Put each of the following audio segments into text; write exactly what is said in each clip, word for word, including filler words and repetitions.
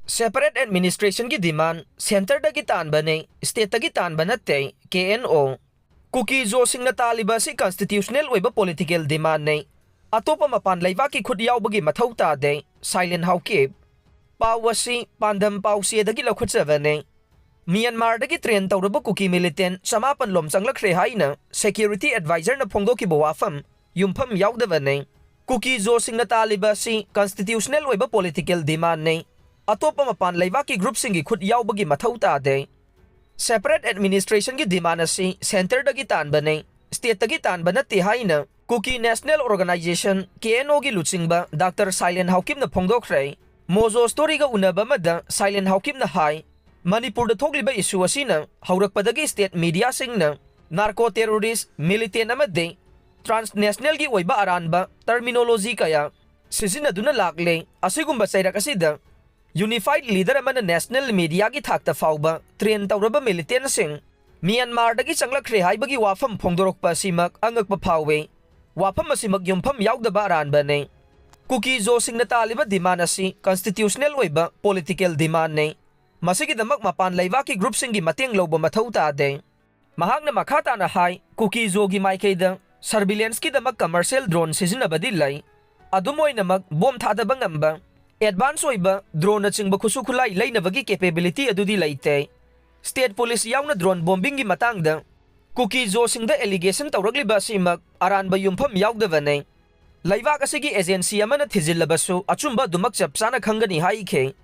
Separate administrationꯒꯤ demand centreꯗꯒꯤ ꯇꯥꯟꯕꯅꯦ, stateꯇꯒꯤ ꯇꯥꯟꯕ ꯅꯠꯇꯦ, K N O꯫ ꯀꯨꯀꯤ ꯖꯣꯁꯤꯡꯅ ꯇꯥꯜꯂꯤꯕ ꯑꯁꯤ constitutional ꯑꯣꯏꯕ political demandꯅꯦ꯫ ꯑꯇꯣꯞꯄ ꯃꯄꯥꯟ ꯂꯩꯕꯥꯛꯀꯤ ꯈꯨꯠ ꯌꯥꯎꯕꯒꯤ ꯃꯊꯧ ꯇꯥꯗꯦ, ꯁꯥꯏꯂꯦꯟ ꯍꯥꯎꯀꯤꯞ꯫ ꯄꯥꯎ ꯑꯁꯤ ꯄꯥꯟꯗꯝ ꯄꯥꯎꯆꯦꯗꯒꯤ ꯂꯧꯈꯠꯆꯕꯅꯦ꯫ ꯃ꯭ꯌꯥꯟꯃꯥꯔꯗꯒꯤ train ꯇꯧꯔꯕ ꯀꯨꯀꯤ militant ꯆꯃꯥꯄꯟ ꯂꯣꯝ ꯆꯪꯂꯛꯈ꯭ꯔꯦ ꯍꯥꯏꯅ security advisorꯅ ꯐꯣꯡꯗꯣꯛꯈꯤꯕ ꯋꯥꯐꯝ ꯌꯨꯝꯐꯝ ꯌꯥꯎꯗꯕꯅꯦ꯫ ꯀꯨꯀꯤ ꯖꯣꯁꯤꯡꯅ ꯇꯥꯜꯂꯤꯕ ꯑꯁꯤ constitutional ꯑꯣꯏꯕ political demandꯅꯦ꯫ ꯑꯇꯣꯞꯄ ꯃꯄꯥꯟ ꯂꯩꯕꯥꯛꯀꯤ groupꯁꯤꯡꯒꯤ ꯈꯨꯠ ꯌꯥꯎꯕꯒꯤ ꯃꯊꯧ ꯇꯥꯗꯦ꯫ Separate administrationꯒꯤ demand ꯑꯁꯤ centreꯗꯒꯤ ꯇꯥꯟꯕꯅꯦ, stateꯇꯒꯤ ꯇꯥꯟꯕ ꯅꯠꯇꯦ ꯍꯥꯏꯅ Kuki National Organization, K N Oꯒꯤ ꯂꯨꯆꯤꯡꯕ ꯗꯥꯛꯇꯔ ꯁꯥꯏꯂꯦꯟ ꯍꯥꯎꯀꯤꯞꯅ ꯐꯣꯡꯗꯣꯛꯈ꯭ꯔꯦ꯫ ꯃꯣꯖꯣ Storyꯒ ꯎꯅꯕ ꯑꯃꯗ ꯁꯥꯏꯂꯦꯟ ꯍꯥꯎꯀꯤꯞꯅ ꯍꯥꯏ, ꯃꯅꯤꯄꯨꯔꯗ ꯊꯣꯛꯂꯤꯕ issue ꯑꯁꯤꯅ ꯍꯧꯔꯛꯄꯗꯒꯤ state mediaꯁꯤꯡꯅ narco terrorist, militant ꯑꯃꯗꯤ transnationalꯒꯤ ꯑꯣꯏꯕ ꯑꯔꯥꯟꯕ terminology ꯀꯌꯥ ꯁꯤꯖꯤꯟꯅꯗꯨꯅ ꯂꯥꯛꯂꯦ꯫ ꯑꯁꯤꯒꯨꯝꯕ ꯆꯩꯔꯛ ꯑꯁꯤꯗ unified leader ꯑꯃꯅ national mediaꯒꯤ ꯊꯥꯛꯇ ꯐꯥꯎꯕ train ꯇꯧꯔꯕ militantꯁꯤꯡ ꯃ꯭ꯌꯥꯟꯃꯥꯔꯗꯒꯤ ꯆꯪꯂꯛꯈ꯭ꯔꯦ ꯍꯥꯏꯕꯒꯤ ꯋꯥꯐꯝ ꯐꯣꯡꯗꯣꯔꯛꯄ ꯑꯁꯤꯃꯛ ꯑꯉꯛꯄ ꯐꯥꯎꯏ꯫ ꯋꯥꯐꯝ ꯑꯁꯤꯃꯛ ꯌꯨꯝꯐꯝ ꯌꯥꯎꯗꯕ ꯑꯔꯥꯟꯕꯅꯤ꯫ ꯀꯨꯀꯤ ꯖꯣꯁꯤꯡꯅ ꯇꯥꯜꯂꯤꯕ demand ꯑꯁꯤ constitutional ꯑꯣꯏꯕ political demandꯅꯤ꯫ ꯃꯁꯤꯒꯤꯗꯃꯛ ꯃꯄꯥꯟ ꯂꯩꯕꯥꯛꯀꯤ groupꯁꯤꯡꯒꯤ ꯃꯇꯦꯡ ꯂꯧꯕ ꯃꯊꯧ ꯇꯥꯗꯦ꯫ ꯃꯍꯥꯛꯅ ꯃꯈꯥ ꯇꯥꯅ ꯍꯥꯏ, ꯀꯨꯀꯤ ꯖꯣꯒꯤ ꯃꯥꯏꯀꯩꯗ surveillancekꯤꯗꯃꯛ commercial drone ꯁꯤꯖꯤꯟꯅꯕꯗꯤ ꯂꯩ꯫ ꯑꯗꯨꯝ ꯑꯣꯏꯅꯃꯛ, bomb ꯊꯥꯗꯕ ꯉꯝꯕ, advance ꯑꯣꯏꯕ droneꯅꯆꯤꯡꯕ ꯈꯨꯠꯁꯨ ꯈꯨꯠꯂꯥꯏ ꯂꯩꯅꯕꯒꯤ capability ꯑꯗꯨꯗꯤ ꯂꯩꯇꯦ꯫ State police ꯌꯥꯎꯅ drone bombingꯒꯤ ꯃꯇꯥꯡꯗ ꯀꯨꯀꯤ ꯖꯣꯁꯤꯡꯗ allegation ꯇꯧꯔꯛꯂꯤꯕ ꯑꯁꯤꯃꯛ ꯑꯔꯥꯟꯕ ꯌꯨꯝꯐꯝ ꯌꯥꯎꯗꯕꯅꯤ꯫ ꯂꯩꯕꯥꯛ ꯑꯁꯤꯒꯤ agency ꯑꯃꯅ ꯊꯤꯖꯤꯜꯂꯕꯁꯨ ꯑꯆꯨꯝꯕ ꯑꯗꯨꯃꯛ ꯆꯞ ꯆꯥꯅ ꯈꯪꯒꯅꯤ ꯍꯥꯏꯈꯤ꯫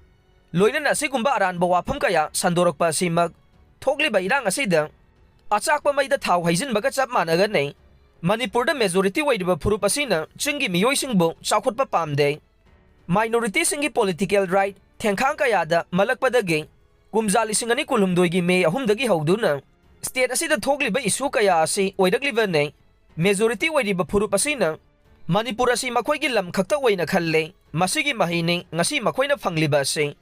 ꯂꯣꯏꯅꯅ ꯑꯁꯤꯒꯨꯝꯕ ꯑꯔꯥꯟꯕ ꯋꯥꯐꯝ ꯀꯌꯥ ꯁꯟꯗꯣꯔꯛꯄ ꯑꯁꯤꯃꯛ ꯊꯣꯛꯂꯤꯕ ꯏꯔꯥꯡ ꯑꯁꯤꯗ ꯑꯆꯥꯛꯄ ꯃꯩꯗ ꯊꯥꯎ ꯍꯩꯖꯤꯟꯕꯒ ꯆꯞ ꯃꯥꯟꯅꯒꯅꯤ꯫ ꯃꯅꯤꯄꯨꯔꯗ majority ꯑꯣꯏꯔꯤꯕ ꯐꯨꯔꯨꯞ ꯑꯁꯤꯅ ꯆꯤꯡꯒꯤ ꯃꯤꯑꯣꯏꯁꯤꯡꯕꯨ ꯆꯥꯎꯈꯠꯄ ꯄꯥꯝꯗꯦ꯫ Minorityꯁꯤꯡꯒꯤ political right ꯊꯦꯡꯈꯥꯡ ꯀꯌꯥꯗ ꯃꯜꯂꯛꯄꯗꯒꯤ ꯀꯨꯝꯖꯥ ꯂꯤꯁꯤꯡ ꯑꯅꯤ ꯀꯨꯟꯍꯨꯝꯗꯣꯏꯒꯤ May ꯑꯍꯨꯝꯗꯒꯤ ꯍꯧꯗꯨꯅ state ꯑꯁꯤꯗ ꯊꯣꯛꯂꯤꯕ issue ꯀꯌꯥ ꯑꯁꯤ ꯑꯣꯏꯔꯛꯂꯤꯕꯅꯤ꯫ Majority ꯑꯣꯏꯔꯤꯕ ꯐꯨꯔꯨꯞ ꯑꯁꯤꯅ ꯃꯅꯤꯄꯨꯔ ꯑꯁꯤ ꯃꯈꯣꯏꯒꯤ ꯂꯝ ꯈꯛꯇ ꯑꯣꯏꯅ ꯈꯜꯂꯦ꯫ ꯃꯁꯤꯒꯤ ꯃꯍꯩꯅꯤ ꯉꯁꯤ ꯃꯈꯣꯏꯅ ꯐꯪꯂꯤꯕ ꯑꯁꯤ꯫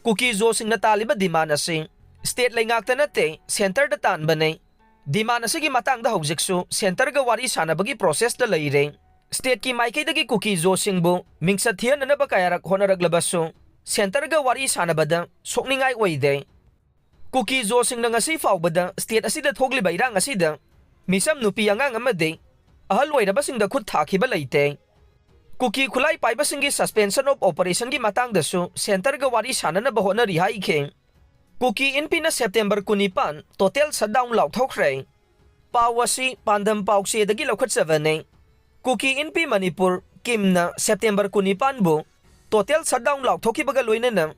ꯀꯨꯀꯤ ꯖꯣꯁꯤꯡꯅ ꯇꯥꯜꯂꯤꯕ demand ꯑꯁꯤ state ꯂꯩꯉꯥꯛꯇ ꯅꯠꯇꯦ, centreꯗ ꯇꯥꯟꯕꯅꯤ꯫ Demand ꯑꯁꯤꯒꯤ ꯃꯇꯥꯡꯗ ꯍꯧꯖꯤꯛꯁꯨ centreꯒ ꯋꯥꯔꯤ ꯁꯥꯅꯕꯒꯤ processꯇ ꯂꯩꯔꯦ꯫ Stateꯀꯤ ꯃꯥꯏꯀꯩꯗꯒꯤ ꯀꯨꯀꯤ ꯖꯣꯁꯤꯡꯕꯨ ꯃꯤꯡꯆꯠ ꯊꯤꯍꯟꯅꯅꯕ ꯀꯌꯥꯔꯛ ꯍꯣꯠꯅꯔꯛꯂꯕꯁꯨ, ꯁꯦꯟꯇꯔꯒ ꯋꯥꯔꯤ ꯁꯥꯟꯅꯕꯗ ꯁꯣꯛꯅꯤꯡꯉꯥꯏ ꯑꯣꯏꯗꯦ꯫ ꯀꯨꯀꯤ ꯖꯣꯁꯤꯡꯅ ꯉꯁꯤ ꯐꯥꯎꯕꯗ ꯁ꯭ꯇꯦꯠ ꯑꯁꯤꯗ ꯊꯣꯛꯂꯤꯕ ꯏꯔꯥꯡ ꯑꯁꯤꯗ ꯃꯤꯆꯝ ꯅꯨꯄꯤ ꯑꯉꯥꯡ ꯑꯃꯗꯤ ꯑꯍꯜ ꯑꯣꯏꯔꯕꯁꯤꯡꯗ ꯈꯨꯠ ꯊꯥꯈꯤꯕ ꯂꯩꯇꯦ꯫ ꯀꯨꯀꯤ ꯈꯨꯠꯂꯥꯏ ꯄꯥꯏꯕꯁꯤꯡꯒꯤ suspension of operationꯒꯤ ꯃꯇꯥꯡꯗꯁꯨ ꯁꯦꯟꯇꯔꯒ ꯋꯥꯔꯤ ꯁꯥꯟꯅꯅꯕ ꯍꯣꯠꯅꯔꯤ ꯍꯥꯏꯈꯤ꯫ ꯀꯨꯀꯤ ꯏꯟꯄꯤꯅ ꯁꯦꯞꯇꯦꯝꯕꯔ ꯀꯨꯟꯅꯤꯄꯥꯟ total shutdown ꯂꯥꯎꯊꯣꯛꯈ꯭ꯔꯦ꯫ ꯄꯥꯎ ꯑꯁꯤ ꯄꯥꯟꯗꯝ ꯄꯥꯎꯆꯦꯗꯒꯤ ꯂꯧꯈꯠꯆꯕꯅꯤ꯫ ꯀꯨꯀꯤ ꯏꯟꯄꯤ ꯃꯅꯤꯄꯨꯔ, ꯀꯤꯝꯅ ꯁꯦꯞꯇꯦꯝꯕꯔ ꯀꯨꯟꯅꯤꯄꯥꯟꯕꯨ total shutdown ꯂꯥꯎꯊꯣꯛꯈꯤꯕꯒ ꯂꯣꯏꯅꯅ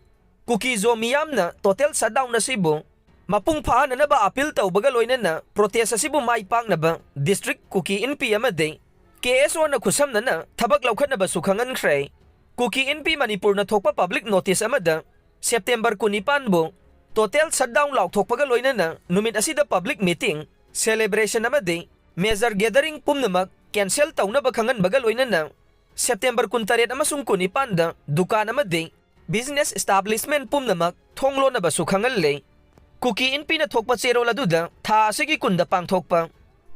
ꯀꯨꯀꯤ ꯖꯣ ꯃꯤꯌꯥꯝꯅ total shutdown ꯑꯁꯤꯕꯨ ꯃꯄꯨꯡ ꯐꯥꯍꯟꯅꯅꯕ appeal ꯇꯧꯕꯒ ꯂꯣꯏꯅꯅ protest ꯑꯁꯤꯕꯨ ꯃꯥꯏ ꯄꯥꯛꯅꯕ district ꯀꯨꯀꯤ ꯏꯟꯄꯤ ꯑꯃꯗꯤ ꯀꯦ ꯑꯦꯁ ꯑꯣꯅ ꯈꯨꯠꯁꯝꯅꯅ ꯊꯕꯛ ꯂꯧꯈꯠꯅꯕꯁꯨ ꯈꯪꯍꯟꯈ꯭ꯔꯦ꯫ ꯀꯨꯀꯤ ꯏꯟꯄꯤ ꯃꯅꯤꯄꯨꯔꯅ ꯊꯣꯛꯄ public notice ꯑꯃꯗ ꯁꯦꯞꯇꯦꯝꯕꯔ ꯀꯨꯟꯅꯤꯄꯥꯟꯕꯨ total shutdown ꯂꯥꯎꯊꯣꯛꯄꯒ ꯂꯣꯏꯅꯅ ꯅꯨꯃꯤꯠ ꯑꯁꯤꯗ public meeting, celebration ꯑꯃꯗꯤ major gathering ꯄꯨꯝꯅꯃꯛ cancel ꯇꯧꯅꯕ ꯈꯪꯍꯟꯕꯒ ꯂꯣꯏꯅꯅ ꯁꯦꯞꯇꯦꯝꯕꯔ ꯀꯨꯟꯇꯔꯦꯠ ꯑꯃꯁꯨꯡ ꯀꯨꯟꯅꯤꯄꯥꯟꯗ ꯗꯨꯀꯥꯟ ꯑꯃꯗꯤ business establishment ꯄꯨꯝꯅꯃꯛ ꯊꯣꯡ ꯂꯣꯟꯅꯕꯁꯨ ꯈꯪꯍꯜꯂꯦ꯫ ꯀꯨꯀꯤ ꯏꯟꯄꯤꯅ ꯊꯣꯛꯄ ꯆꯦꯔꯣꯜ ꯑꯗꯨꯗ ꯊꯥ ꯑꯁꯤꯒꯤ ꯀꯨꯟꯗ ꯄꯥꯡꯊꯣꯛꯄ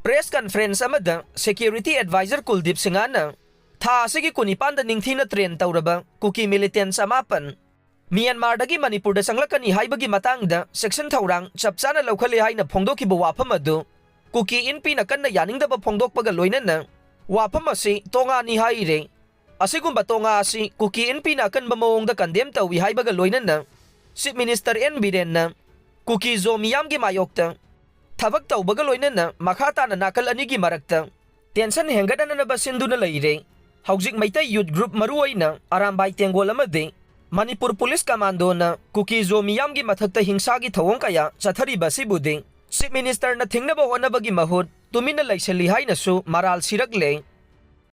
press conference ꯑꯃꯗ security advisor ꯀꯨꯜꯗꯤꯞ ꯁꯤꯡꯍꯅ ꯊꯥ ꯑꯁꯤꯒꯤ ꯀꯨꯟꯅꯤꯄꯥꯟꯗ ꯅꯤꯡꯊꯤꯅ train ꯇꯧꯔꯕ ꯀꯨꯀꯤ militant ꯆꯃꯥꯄꯟ ꯃ꯭ꯌꯥꯟꯃꯥꯔꯗꯒꯤ ꯃꯅꯤꯄꯨꯔꯗ ꯆꯪꯂꯛꯀꯅꯤ ꯍꯥꯏꯕꯒꯤ ꯃꯇꯥꯡꯗ ꯆꯦꯛꯁꯤꯟ ꯊꯧꯔꯥꯡ ꯆꯞ ꯆꯥꯅ ꯂꯧꯈꯠꯂꯦ ꯍꯥꯏꯅ ꯐꯣꯡꯗꯣꯛꯈꯤꯕ ꯋꯥꯐꯝ ꯑꯗꯨ ꯀꯨꯀꯤ ꯏꯟꯄꯤꯅ ꯀꯟꯅ ꯌꯥꯅꯤꯡꯗꯕ ꯐꯣꯡꯗꯣꯛꯄꯒ ꯂꯣꯏꯅꯅ ꯋꯥꯐꯝ ꯑꯁꯤ ꯇꯣꯉꯥꯅꯤ ꯍꯥꯏꯔꯦ꯫ ꯑꯁꯤꯒꯨꯝꯕ ꯇꯣꯉꯥ ꯑꯁꯤ ꯀꯨꯀꯤ ꯏꯟꯄꯤꯅ ꯑꯀꯟꯕ ꯃꯑꯣꯡꯗ condemn ꯇꯧꯏ ꯍꯥꯏꯕꯒ ꯂꯣꯏꯅꯅ Chief Minister ꯑꯦꯟ ꯕꯤꯔꯦꯟꯅ ꯀꯨꯀꯤ ꯖꯣ ꯃꯤꯌꯥꯝꯒꯤ ꯃꯥꯌꯣꯛꯇ ꯊꯕꯛ ꯇꯧꯕꯒ ꯂꯣꯏꯅꯅ ꯃꯈꯥ ꯇꯥꯅ ꯅꯥꯀꯜ ꯑꯅꯤꯒꯤ ꯃꯔꯛꯇ tension ꯍꯦꯟꯒꯠꯍꯟꯅꯅꯕ ꯁꯤꯟꯗꯨꯅ ꯂꯩꯔꯦ꯫ ꯍꯧꯖꯤꯛ ꯃꯩꯇꯩ youth group ꯃꯔꯨꯑꯣꯏꯅ ꯑꯔꯥꯝꯕꯥꯏ ꯇꯦꯡꯒꯣꯜ ꯑꯃꯗꯤ ꯃꯅꯤꯄꯨꯔ ꯄꯨꯂꯤꯁ ꯀꯃꯥꯟꯗꯣꯅ ꯀꯨꯀꯤ ꯖꯣ ꯃꯤꯌꯥꯝꯒꯤ ꯃꯊꯛꯇ ꯍꯤꯡꯁꯥꯒꯤ ꯊꯧꯑꯣꯡ ꯀꯌꯥ ꯆꯠꯊꯔꯤꯕ ꯑꯁꯤꯕꯨꯗꯤ Chief Ministerꯅ ꯊꯤꯡꯅꯕ ꯍꯣꯠꯅꯕꯒꯤ ꯃꯍꯨꯠ ꯇꯨꯃꯤꯟꯅ ꯂꯩꯁꯤꯜꯂꯤ ꯍꯥꯏꯅꯁꯨ ꯃꯔꯥꯜ ꯁꯤꯔꯛꯂꯦ꯫